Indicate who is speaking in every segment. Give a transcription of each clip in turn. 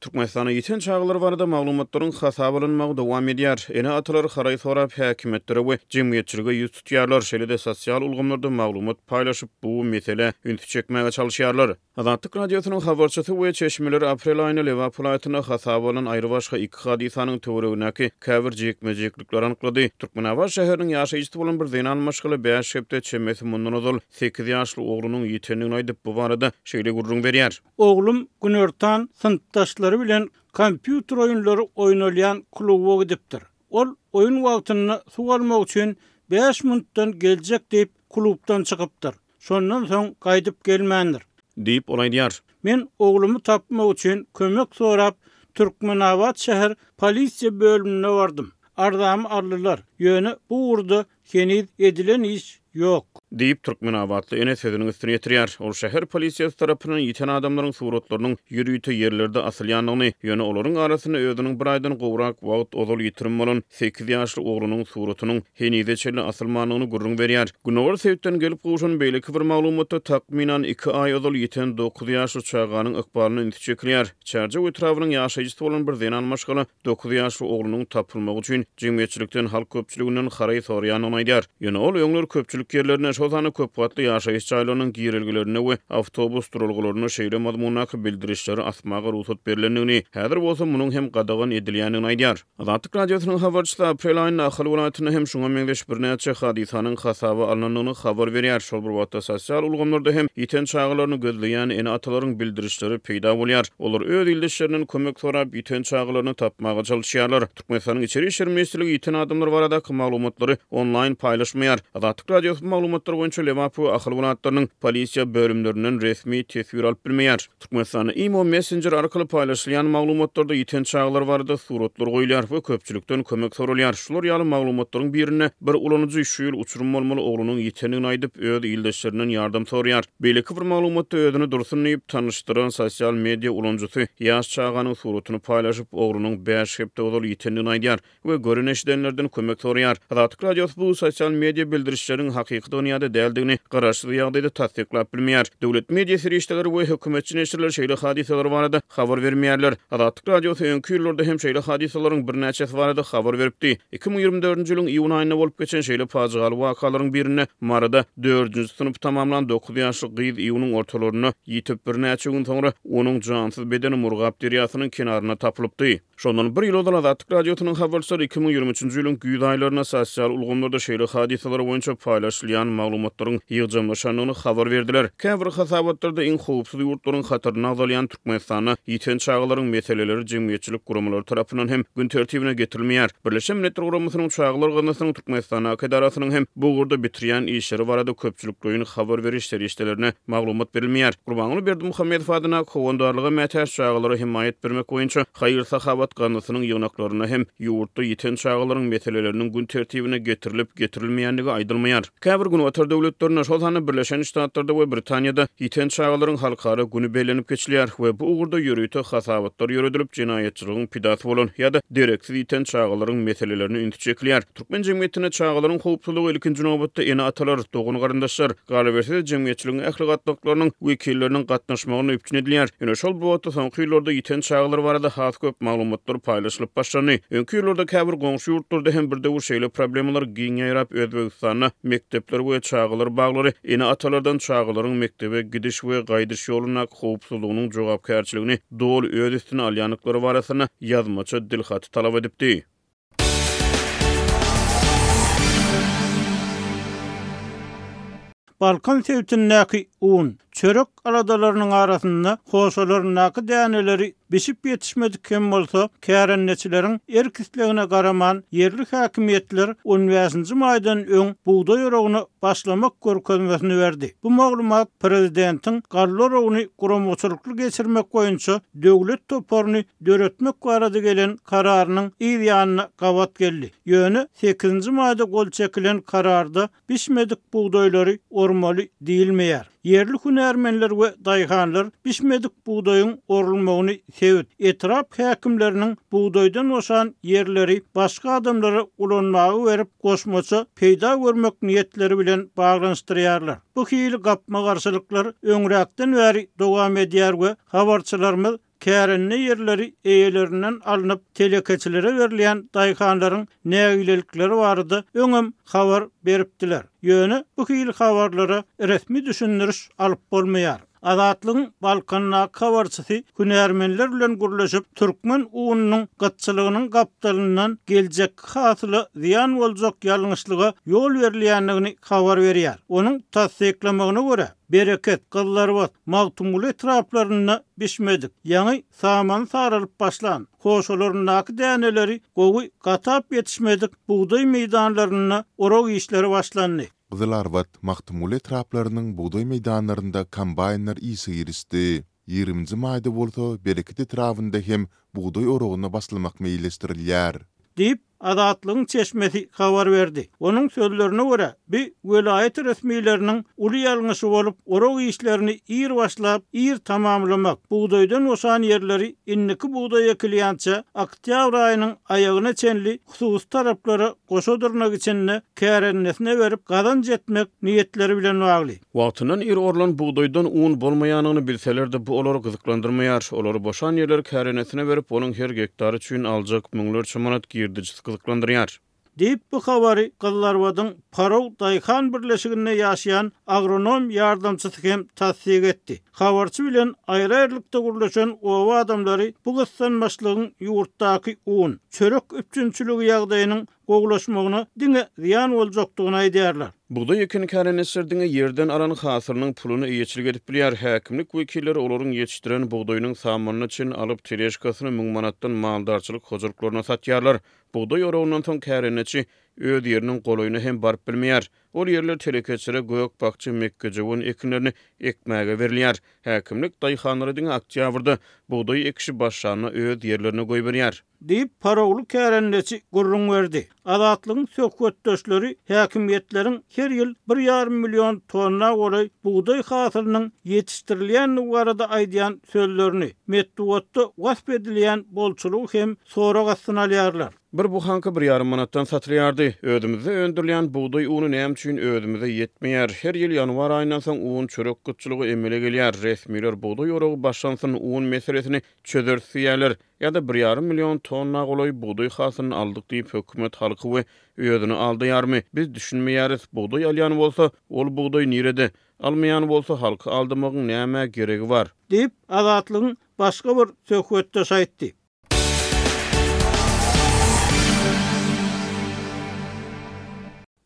Speaker 1: Türkmenistanda ýiten çagalar barada maglumatlaryň hasaba alynmagy dowam edýär. Ene-atalar haraý sorap häkimiýetlere we jemgyýetçilige ýüz tutýarlar, şeýle-de sosial ulgamlarda maglumat paýlaşyp, bu meselä ünsi çekmäge çalyşýarlar. Azatlyk Radiosynyň habarçysy we çeşmeleri aprel aýynda Lebap welaýatynda hasaba alnan aýrybaşga iki hadysanyň töweregindäki käbir jikme-jiklikleri anyklady. Türkmenabat şäheriniň ýaşaýjysy bolan bir zenan maşgala bäş hepde çemesi mundan ozal sekiz ýaşly oglunyň ýitendigini aýdyp, bu barada şeýle gürrüň berýär.
Speaker 2: Oglum günortan synpdaşlary bilen kompýuter oýunlary oýnalýan kluba gidipdir. Ol oýun wagtynda suw almak üçin bäş minutdan geljek diýip, klubdan çykypdyr. Şondan soň gaýdyp gelmändir.
Speaker 1: Diýip, ol aýdýar.
Speaker 2: Men oglumy tapmak üçin kömek sorap, Türkmenabat şäher polisiýa bölümine bardym. Arzamy aldylar, ýöne bu ugurda Heniz edilen iş ýok.
Speaker 1: Diýip, türkmenabatly ene sözüniň üstüni ýetirýär. Ol şäher polisiýasy tarapyndan ýiten adamlaryň suratlarynyň ýörite ýerlerde asylýandygyny, ýöne olaryň arasynda özüniň bir aýdan gowrak wagt ozal ýitirim bolan sekiz ýaşly oglunyň suratynyň henize çenli asylmandygyny gürrüň berýär. Gündogar sebitden gelip gowşan beýleki bir maglumatda takmynan iki aý ozal ýiten dokuz ýaşly çaganyň ykbalyna üns çekilýär. Çärjew etrabynyň ýaşaýjysy bolan bir zenan maşgala Dokuz ýaşly oglunyň tapylmagy üçin jemgyýetçilikden, halk köpçüliginden haraý soraýandygyny aýdýar. Ýöne ol öňler köpçülik ýerlerinde, şol sanda köpgatly ýaşaýyş jaýlarynyň girelgelerinde we awtobus duralgalarynda şeýle mazmundaky bildirişleri asmaga rugsat berlendigini, häzir bolsa munuň hem gadagan edilýändigini aýdýar. Azatlyk Radiosynyň habarçysy aprel aýynda Ahal welaýatynda hem şuňa meňzeş birnäçe hadysanyň hasaba alnandygyny habar berýär. Şol bir wagtda sosial ulgamlarda hem ýiten çagalaryny gözleýän ene-atalaryň bildirişleri peýda bolýar. Olar öz ildeşlerinden kömek sorap, ýiten çagalaryny tapmaga çalyşýarlar. Türkmenistanyň Içeri işler ministrligi ýiten adamlar baradaky maglumatlary onlaýn paýlaşmaýar. Azatlyk Radiosy bu maglumatlar boýunça Lebap we Ahal welaýatlarynyň polisiýa bölümlerinden resmi teswir alyp bilmeýär. Türkmenistanda imo messenjeri arkaly paýlaşylýan maglumatlarda ýiten çagalar barada suratlar goýulýar we köpçülikden kömek soralýar. Şular ýaly maglumatlaryň birinde bir ulanyjy şu ýyl uçurym bolmaly oglunyň ýitendigini aýdyp, öz ildeşlerinden ýardam soraýar. Beýleki bir maglumatda özüni Dursun diýip tanyşdyran sosial media ulanyjysy ýaş çaganyň suratyny paýlaşyp, oglunyň bäş hepde ozal ýitendigini aýdýar we gören-eşidenlerden kömek soraýar. Azatlyk Radiosy bu sosial media bildirişleriň hakykydygyny ýa-da däldigini garaşsyz ýagdaýda tassyklap bilmeýär. Döwlet media serişdeleri we hökümetçi neşirler şeýle hadysalar barada habar bermeýärler. Azatlyk Radiosy öňki ýyllarda hem şeýle hadysalaryň birnäçesi barada habar beripdi. 2024-nji ýylyň iýun aýynda bolup geçen şeýle pajygaly wakalaryň birinde Maryda dördünji synpy tamamlan dokuz ýaşly gyz iýunyň ortalarynda ýitip, birnäçe gün soňra onuň jansyz bedeni Murgap derýasynyň kenarynda tapylypdy. Şondan bir ýyl ozal Azatlyk Radiosynyň habarçylary 2023-nji ýylyň güýz aýlarynda sosial ulgamlarda şeýle hadysalar boýunça paýlaşylýan maglumatlaryň ýygjamlaşandygyny habar berdiler. Käbir hasabatlarda iň howpsuz ýurtlaryň hatarynda agzalýan Türkmenistanda ýiten çagalaryň meseleleri jemgyýetçilik guramalary tarapyndan hem gün tertibine getirilmeýär. Birleşen Milletler Guramasynyň Çagalar gaznasynyň Türkmenistandaky edarasynyň hem bu ugurda bitirýän işleri barada köpçülikleýin habar beriş serişdelerine maglumat berilmeýär. Gurbanguly Berdimuhamedow adyndaky Howandarlyga mätäç çagalara hemaýat bermek boýunça haýyr-sahawat gaznasynyň ýygnaklarynda hem ýurtda ýiten çagalaryň meseleleriniň gün tertibine getirilip getirilmeýändigi aýdylmaýar. Käbir günbatar döwletlerinde, şol sanda Birleşen Ştatlarda we Britaniýada ýiten çagalaryň halkara güni bellenip geçilýär we bu ugurda ýörite hasabatlar ýöredilip, jenaýatçylygyň pidasy bolan ýa-da dereksiz ýiten çagalaryň meselelerine üns çekilýär. Türkmen jemgyýetinde çagalaryň howpsuzlygy ilkinji nobatda ene-atalar, dogan-garyndaşlar, galyberse-de jemgyýetçiligiň ähli gatlaklarynyň wekilleriniň gatnaşmagynda üpjün edilýär. Ýöne şol bir wagtda soňky ýyllarda ýiten çagalar barada has köp maglumatlar paýlaşylyp başlandy. Öňki ýyllarda käbir goňşy ýurtlarda hem bir döwür şeýle problemalar giň ýaýrap, Özbegistanda mekdepler we çagalar baglary ene-atalardan çagalaryň mekdebe gidiş we gaýdyş ýolundaky howpsuzlygynyň jogapkärçiligini doly öz üstüne alýandyklary barasynda ýazmaça dilhaty talap edipdi.
Speaker 2: Balkan sebitindäki un, çörek aladalarynyň arasynda hoşalaryndaky däneleri bişip ýetişmedik hem bolsa, kärendeçileriň erk-islegine garaman, ýerli häkimiýetler on bäşinji maýdan öň bugdaý oragyna başlamak görkezmesini berdi. Bu maglumat prezidentiň galla oragyny guramaçylykly geçirmek boýunça döwlet toparyny döretmek barada gelen kararynyň yz ýanyna gabat geldi. Ýöne sekizinji maýda gol çekilen kararda bişmedik bugdaýlary ormaly diýilmeýär. Ýerli hünärmenler we daýhanlar bişmedik bugdaýyň orulmagyny sebit, etrap häkimleriniň bugdaýdan boşan ýerleri başga adamlara ulanmaga berip, goşmaça peýda görmek niýetleri bilen baglanyşdyrýarlar. Bu hili gapma-garşylyklar öňräkden bäri dowam edýär we habarçylarymyz. Kärende ýerleri eýelerinden alnyp, telekeçilere berilýän daýhanlaryň nägilelikleri barada öňem habar beripdiler. Ýöne bu hili habarlara resmi düşündiriş alyp bolmaýar. Azatlygyň Balkandaky habarçysy hünärmenler bilen gürleşip, türkmen ununyň gytçylygynyň gapdalyndan geljekki hasyla zyýan boljak ýalňyşlyga ýol berilýändigini habar berýär. Onuň tassyklamagyna görä, Bereket, Gyzlarbat, Magtymguly etraplarynda bişmedik, ýaňy samany saralyp başlan, hoşalaryndaky däneleri gowy gatap ýetişmedik bugdaý meýdanlarynda orak işleri başlandy.
Speaker 3: Gyzylarbat, Magtymguly etraplarynyň bugdaý meýdanlarynda kombaýnlar işe girişdi. Ýigriminji maýda bolsa Bereket etrabynda hem bugdaý oragyna başlamak meýilleşdirilýär.
Speaker 2: Diýip, Azatlygyň çeşmesi habar berdi. Onuň sözlerine görä, bu welaýat resmileriniň uly ýalňyşy bolup, orak işlerini ir başlap, ir tamamlamak, bugdaýdan boşan ýerleri indiki bugdaý ekilýänçä, oktýabr aýynyň aýagyna çenli hususy taraplara goşa dyrnak içinde kärendesine berip, gazanç etmek niýetleri bilen bagly.
Speaker 1: Wagtyndan ir orlan bugdaýdan un bolmaýanyny bilseler-de, bu olary gyzyklandyrmaýar. Olary boşan ýerleri kärenesine berip, onuň her gektary üçin aljak müňlerçe manat girdejisi gyzyklandyrýar.
Speaker 2: Diýip, bu habary Gyzlarbadyň Paraw daýhan birleşiginde ýaşaýan agronom ýardamçysy hem tassyk etdi. Habarçy bilen aýry-aýrylykda gürleşen oba adamlary bu gyssanmaçlygyň ýurtdaky un, çörek üpjünçiligi ýagdaýynyň gowulaşmagyna diňe zyýan boljakdygyny aýdýarlar.
Speaker 1: Bugdaý eken kärendeçiler diňe ýerden alan hasylynyň puluny eýeçilik edip bilýär. Häkimlik wekilleri olaryň ýetişdiren bugdaýynyň samanyna çenli alyp, teležkasyny müň manatdan maldarçylyk hojalyklaryna satýarlar. Bugdaý oragyndan soň kärendeçi öz ýeriniň golaýyna hem baryp bilmeýär. Ol ýerler telekeçilere gök-bakja, mekgejöwen ekinlerini ekmäge berilýär. Häkimlik daýhanlary diňe oktýabrda, bugdaý ekişi başlanda öz ýerlerine goýberýär.
Speaker 2: Diýip, parowly kärendeçi gürrüň berdi. Azatlygyň söhbetdeşleri häkimiýetleriň her ýyl bir ýarym million tonna golaý bugdaý hasylynyň ýetişdirilýändigi barada aýdýan sözlerini, metbugatda wasp edilýän bolçulygy hem sorag astyna alýarlar.
Speaker 1: Bir buhanka bir ýarym manatdan satylýardy. Özümizde öndürilýän bugdaý uny näme üçin özümize ýetmeýär? Her ýyl ýanwar aýyndan soň un, çörek gytçylygy emele gelýär. Resmiler bugdaý oragy başlansyn, un meselesini çözeris diýýärler. Ýa-da bir ýarym million tonna golaý bugdaý hasylyny aldyk diýip hökümet halky we özüni aldaýarmy? Biz düşünmeýäris. Bugdaý alýan bolsa, ol bugdaý nirede? Almaýan bolsa, halky aldamagyň nämä geregi bar?
Speaker 2: Diýip, Azatlygyň başga bir söhbetdeşi aýtdy.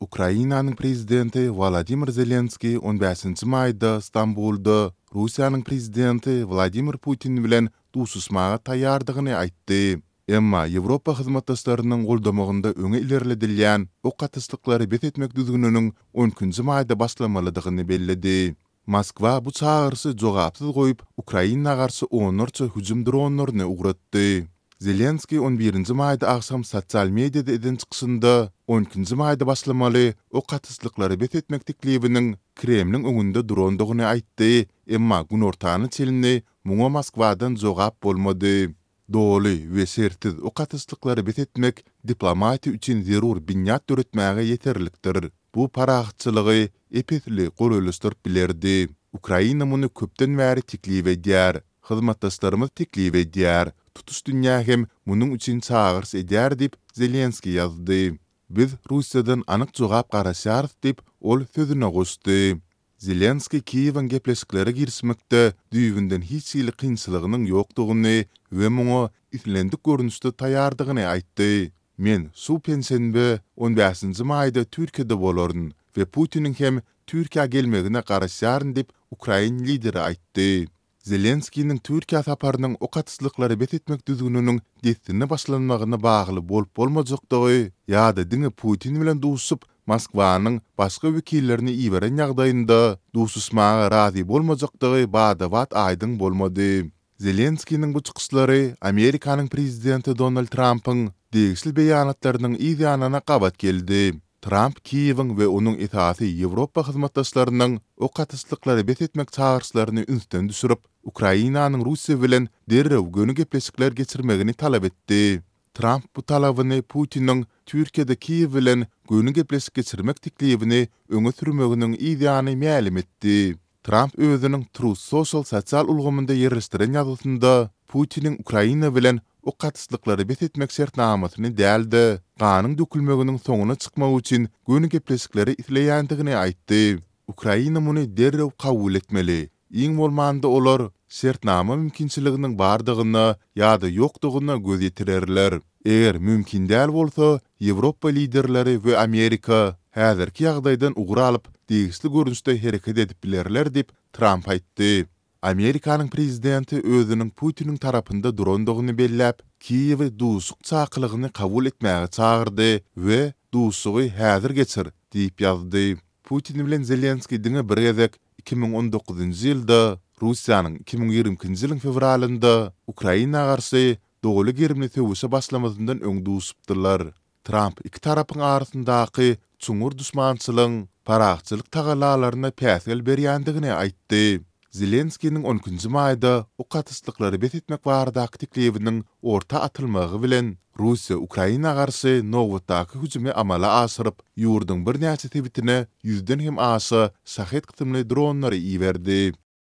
Speaker 3: Ukrainanyň prezidenti Wolodymyr Zelenskiý on bäşinji maýda Stambulda Russiýanyň prezidenti Wladimir Putin bilen duşuşmaga taýýardygyny aýtdy. Emma Ýewropa hyzmatdaşlarynyň goldamagynda öňe ilerledilýän ok atyşlyklary bes etmek düzgüniniň on ikinji maýda başlamalydygyny belledi. Moskwa bu çagyryşy jogapsyz goýup, Ukraina garşy onlarça hüjüm dronlaryny ugratdy. Zelenskiý on birinji maýda agşam sosial mediada eden çykyşynda on ikinji maýda başlamaly ok atyşlyklary bes etmek teklibiniň Kremliň öňünde durandygyny aýtdy, emma günortana çenli muňa Moskwadan jogap bolmady. Doly we şertsiz ok atyşlyklary bes etmek diplomatiýa üçin zerur binýat döretmäge ýeterlikdir. Bu parahatçylygy ep-esli golaýlaşdyryp bilerdi. Ukraina muny köpden bäri teklip edýär. Hyzmatdaşlarymyz teklip edýär. Tutuş dünýä hem munuň üçin çagyryş edýär diýip, Zelenskiý ýazdy. Biz Russiýadan anyk jogap garaşýarys diýip, ol sözüne goşdy. Zelenskiý Kiýewiň gepleşiklere girişmekde düýbünden hiç hili kynçylygynyň ýokdugyny we muňa islendik görnüşde taýýardygyny aýtdy. Men şu penşenbe, on bäşinji maýda Türkiýede bolaryn we Putiniň hem Türkiýä gelmegine garaşýaryn diýip, ukrain lideri aýtdy. Zelenskiniň Türkiýä saparynyň ok atyşlyklary bes etmek düzgüniniň dessine başlanmagyna bagly bolup-bolmajakdygy ýa-da diňe Putin bilen duşuşyp, Moskwanyň başga wekillerini iberen ýagdaýynda duşuşmaga razy bolmajakdygy bada-bat aýdyň bolmady. Zelenskiniň bu çykyşlary Amerikanyň prezidenti Donald Trampyň degişli beýanatlarynyň yz ýanyna gabat geldi. Tramp Kiýewiň we onuň esasy ýewropa hyzmatdaşlarynyň ok atyşlyklary bes etmek çagyryşlaryny ünsden düşürip, Ukrainanyň Russiýa bilen derrew göni gepleşikler geçirmegini talap etdi. Tramp bu talabyny Putiniň Türkiýede Kiýew bilen göni gepleşik geçirmek teklibini öňe sürmeginiň yz ýany mälim etdi. Tramp özüniň Truth Social sosial ulgamynda ýerleşdiren ýazgysynda. Putiniň Ukraina bilen ok atyşlyklary bes etmek şertnamasyny däl-de, ganyň dökülmeginiň soňuna çykmak üçin göni gepleşikleri isleýändigini aýtdy. Ukraina muny derrew kabul etmeli. Iň bolmanda olar şertnama mümkinçiliginiň bardygyna ýa-da ýokdugyna göz ýetirerler. Eger mümkin däl bolsa, Ýewropa liderleri we Amerika häzirki ýagdaýdan ugur alyp, degişli görnüşde hereket edip bilerler diýip, Tramp aýtdy. Amerikanyň prezidenti özüniň Putiniň tarapynda durandygyny belläp, Kiýewi duşuşyk çakylygyny kabul etmäge çagyrdy we Duşuşygy häzir geçir diýip ýazdy. Putin bilen Zelenskiý diňe bir gezek, 2019-njy ýylda Russiýanyň 2022-nji ýylyň fewralynda Ukraina garşy doly gerimli söweşe başlamazyndan öň duşupdylar. Tramp iki tarapyň arasyndaky çuňňur duşmançylygyň parahatçylyk tagallalaryna päsgel berýändigini aýtdy. Zelenskiniň on ikinji maýda ok atyşlyklary bes etmek baradaky teklibiniň orta atylmagy bilen, Russiýa Ukraina garşy nobatdaky hüjümi amala aşyryp, ýurduň birnäçe sebitine ýüzden hem aşa Şahed kysymly dronlary iberdi.